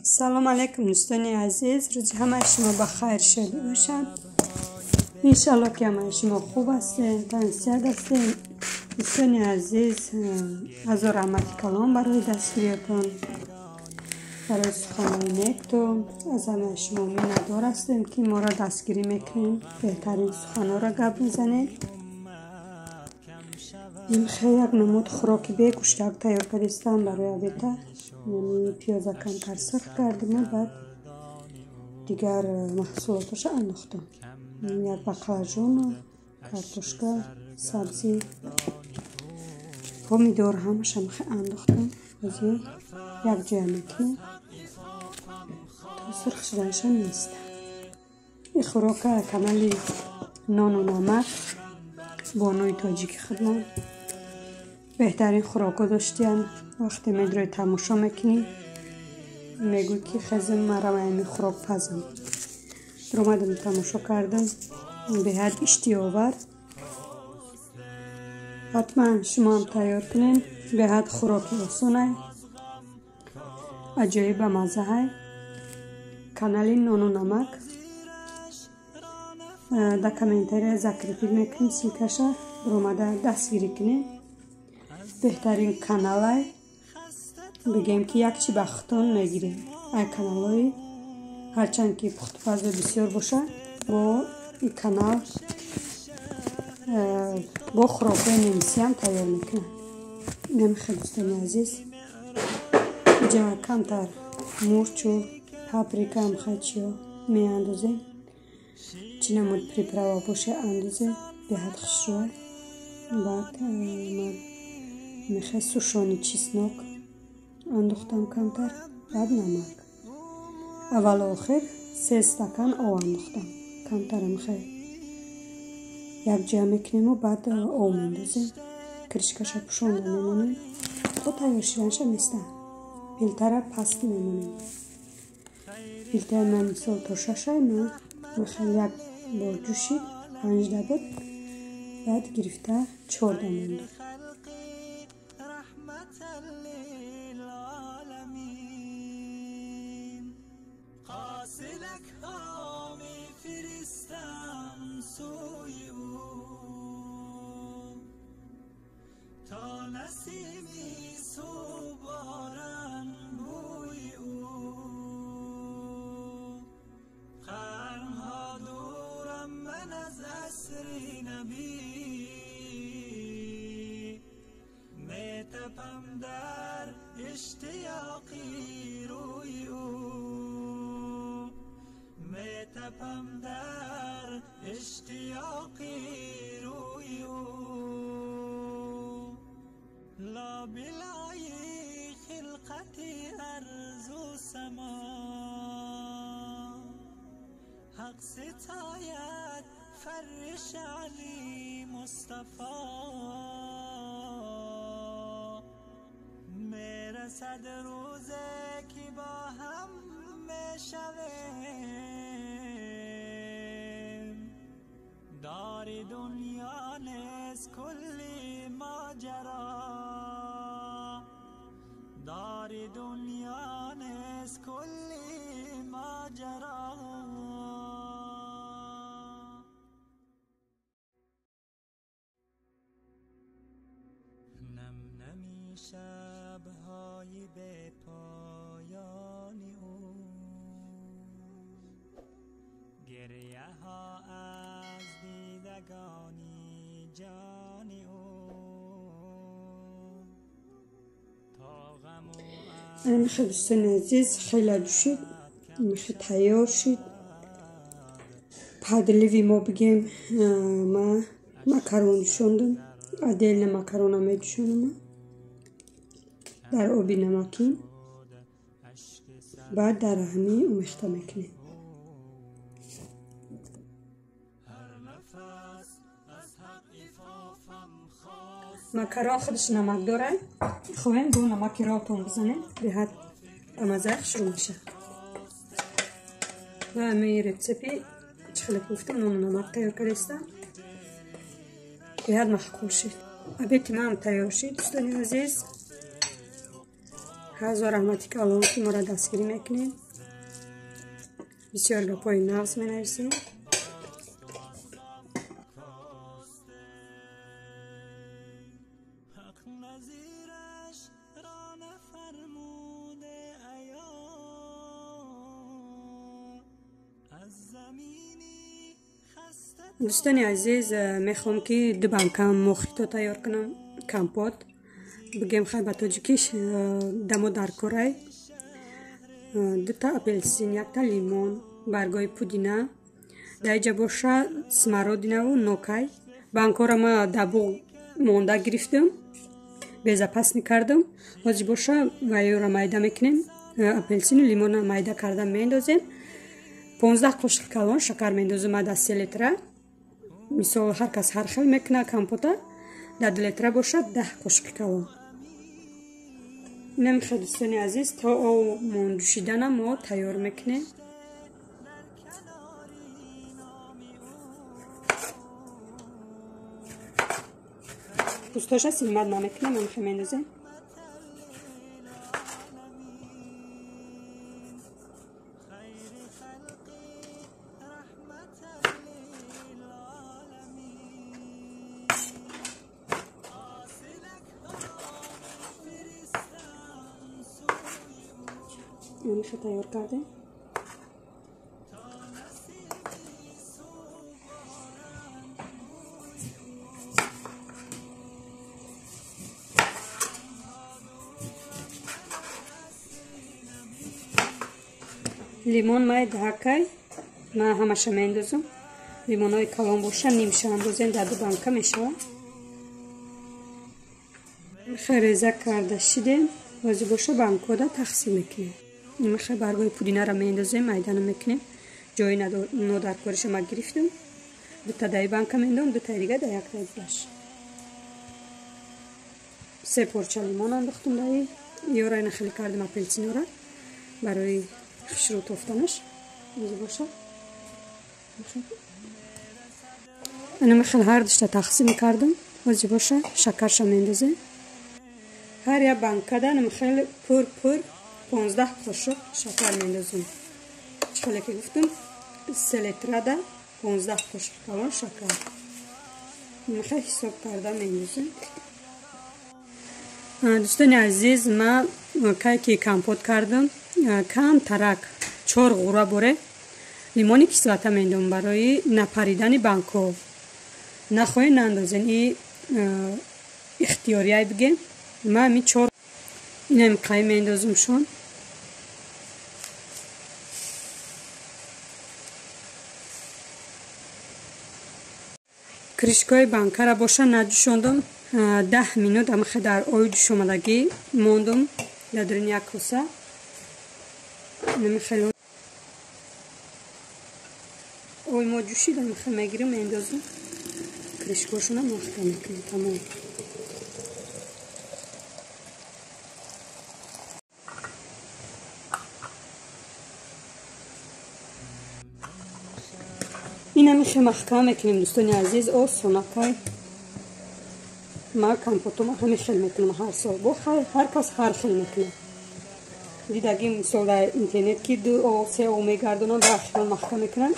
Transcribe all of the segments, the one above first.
Салом алейкум, дӯстони азиз. Рӯзи ҳамаи шумо ба хайр шоди бошад. Иншалло ки ҳамаи шумо хуб ҳастед, тансиҳат ҳастед. Дӯстони азиз, ҳазор раҳмати калон барои дастгириятон, барои суханои нектон. Аз ҳамаи шумо миннатдор ҳастем, ки моро дастгирӣ мекунед, беҳтарин суханҳоро гап мезанед. Имхе як намуд хӯроки бегӯштак тайёр кардистам барои обета. Пиёза камтар сирх кардим, баъд дигар маҳсулоташа андохтам. Як баклажон, картошка, сабзӣ, помидор ҳамаша мехе андохтам. Ҳозир якҷоя мекунем то сурх шуданша меиста. Ин хӯрока канали Нону намак, бонуи тоҷики худмон беҳтарин хӯрокҳо доштиян. Вақте медрои тамошо мекунӣ, мегӯй ки хезим марам ами хӯрок пазам. Омадам, тамошо кардам, беҳад иштиҳовар. Ҳатман шумоам тайёр кунед. Беҳад хӯроки осонай, аҷоиб ба маззаҳай. Канали Нону намак дар комментария закрепить мекунем ссылкаша, биромада дастгирӣ кунед. Беҳтарин каналай, бигем ки як чи ба худтон мегирем. Ай каналҳои ҳарчанд ки пухтупазо бисёр бошад, бо ин канал бо хӯрокҳои немисиам тайёр мекунад. Инамихел, дӯстони азиз, иҷа камтар мурчу паприка амхай чиё меандозем. Чӣ намуд приправа боша, андозем, беҳад хушрӯай. Баъд ман мехе сушёный чеснок андохтам камтар, баъд намак. Аввалу охир 3 стакан об андохтам. Камтар мехе якҷоя мекунему, баъд об мендозем. Крышкаша пӯшонда мемонем, то тайёр шуданша места. Плитара паст мемонем. Плитаи ман мисол то шашай, ман мехел як бор ҷӯшид, панҷда буд, баъд гирифта чорда мондам. قاصدکها میفرستم سوی او تا نسیمی صبحانم بوی او. قرنها دورم من از عصر نبی، میتپم در اشتیاقی روی او، میتپم در اشتیاقی روی او. لابلای خلقت ارض و سما حق ستاید فرش علی مصطفی. میرسد روزه که با هم میشویم، دار دنیا نیست کلی ماجرا، دار دنیا نیست کلی ماجرا. نم نمی شبهای به پایان او، گریه ها از دیدگانی جان او تا غم و Мехе, дӯстони азиз, хеле ҷӯшид, мехе тайёр шид. Подлив и мо бигем, ма макарон ҷӯшондам. Отдельно макарона меҷӯшонам дар оби намакин, баъд дар ҳамин омехта мекунем. Макарон худаш намак дорад, хоҳем бо намаки ротон бизанем, беҳад ба маззаи хушрӯ мешавад. Ва ҳамин рецепти чӣ хеле гуфтам, нону намак тайёр кардастам, беҳад маъқул шид. Обеди ман тайёр шид, дӯстони азиз. Ҳазор раҳмати калон ки моро дастгирӣ мекунед. Бисёр гапҳои нағз менависед. Дӯстони азиз, мехоҳам ки ду банка мохито тайёр кунам, компот бигем хай ба тоҷикиш дамо дар корай. Дута апелсин, якта лимон, баргои пудина, дар иҷа боша смородинаву нокай. Банкҳоро ма дар буғ монда гирифтам, безапас мекардам. Ҳозир боша вайёро майда мекунем, апелсину лимонро майда карда меандозем. 15 қошиқи калон шакар меандозем ма дар 3 литра. Мисол ҳар кас ҳар хел мекунад компота. Дар 2 литра бошад 10 қошиқи калон. Инам хел дӯстони азиз, то об ҷӯшидана мо тайёр мекунем. Пӯстоша силмат намекунем, ҳамихел меандозем. Ҳамихел тайёр кардем. Лимон май даҳакай, ман ҳамаша меандозам. Лимонҳои калон боша нимша андозем, дар ду банка мешавад. Реза карда шидем, ҳозир боша банкҳода тақсим мекунем. Мехай баргои пудинаро меандозем, майдана мекунем. Ҷои нодаркориша ма гирифтам. Дута даи банка меандозам, дутаи дига дар яктаи дигаш. 3 порча лимон андохтам даи. Ёра ина хеле кардем апелсинора барои хушрӯ тофтанаш. Ҳозир боша ана мехел ҳар душта тақсим кардам. Ҳозир боша шакарша меандозем. Ҳар як банкада мехел пур-пур 15 қошуқ шакар меандозем. Чӣ хеле ки гуфтам, 3 литрада 15 қошуқ калон шакар. Мехел ҳисоб карда меандозем. Дӯстони азиз, ман кай ки компот кардам, кам тарак 4 ғура боре лимони кислота меандозам барои напаридани банкҳо. Нахоҳед наандозен, и ихтиёрияй бигем. Ман ами 4 инам қай меандозамшон. Кришкаи банкара боша наҷӯшондам, 10 минут амихе дар ои ҷӯшомадагӣ мондам дар даруни як коса. Намихел ой мо ҷӯшид, амихе мегирим, меандозам. Кришкошона маҳкам мекунем, тамом. Инамихе маҳкам мекунем дӯстони азиз, осонакай. Ма компотома ҳамин хел мекунам ҳар сол. Бо ҳар кас ҳар хел мекунад. Дидагӣ мисол дар интернет ки 2 о 3 о мегардонанд ва ахиран маҳкам мекунанд.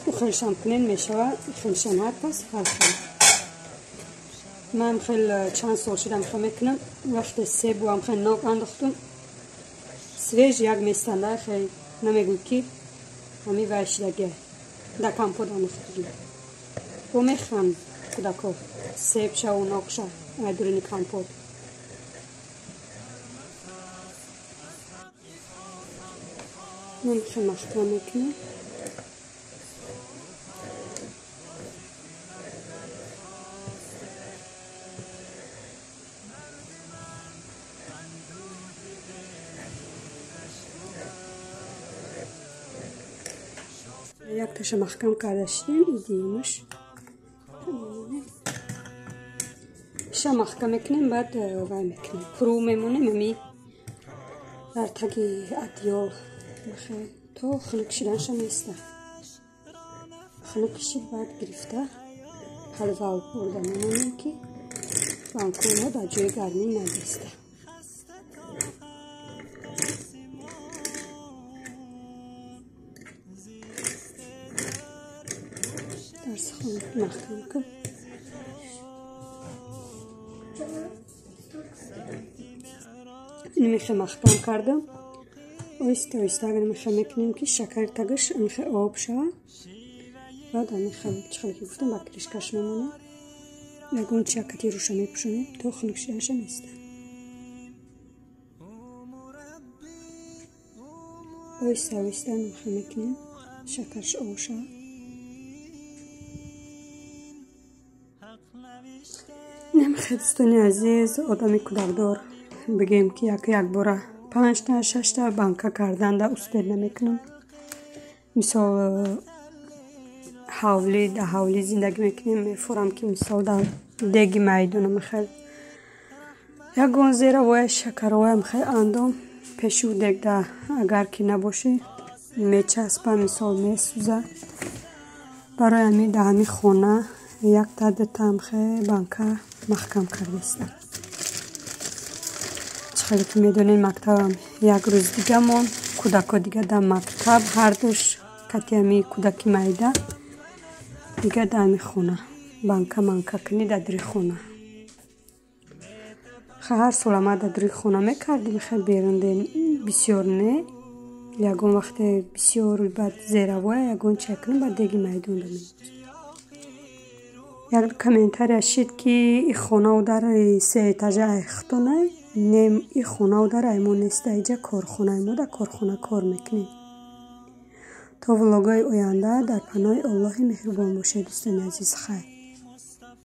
Ӯ хелшам кунен мешавад, хелшам ҳар кас ҳар хел. Ман хел чанд сол шудам хел мекунам. Вақте себу ҳам хел нок андохтум, свеж як местанда, хел намегӯй ки ҳами вай шидагия дар компот андохтагӣ. Бо мехӯрам кӯдакҳо себшаву нокша дуруни компот. Ман хел маҳкам мекунам. Якташа маҳкам карда шидем, идиимаш. Ша маҳкам мекунем, баъд вай мекунем. Фурӯ мемонем ами дар таги адёл то хунук шиданша места. Хунук шид, баъд гирифта ҳалва бурда мемонем ки банкҳои мо дар ҷои гармӣ набеста. Дарсхон маҳкам кун. Инмихе маҳкам кардам. Оҳиста оҳиста михе мекунем, ки шакари тагаш михе об шава. Баъд амихе чихеле ки гуфтам, ба крышкаш мемонем. Ягон чиякати руша мепӯшонем, то хунук шиданаша места. Оҳиста оҳиста михе мекунем, шакарш об шава. Намихе, дӯстони азиз, одами кӯдакдор бигем, ки як якбора панҷта, шашта банка карданда успеть намекунам. Мисол, ҳавлӣ, дар ҳавлӣ зиндагӣ мекунем, мефурам, ки мисол дар деги майдонам хел ягон зеравоя, шакаровоям хел андом пеши дегда, агар ки набошӣ, мечаспа, мисол, месӯза. Барои ҳамин дар ҳамин хона якта, дутаам хе банка маҳкам кардастам. Хеле ки медонед, мактабам як рӯз дига монд. Кӯдако дига дар мактаб ҳардуш, кати ҳами кӯдаки майда дига дар ҳами хона банка манка кунӣ дар дури хона. Ҳар сола ма дар дури хона мекардем, хел берун бисёр не. Ягон вақте бисёр баъд зеравоя ягон чай кунем, баъд деги майдон дамем. Як комментария шид, ки и хонау дар се этажа айхтонай. Не, и хонау дар ай мо неста, иҷа корхонаи мо, дар корхона кор мекунем. То влогҳои оянда дар паноҳи Аллоҳи меҳрубон бошед, дӯстони азиз, хайр.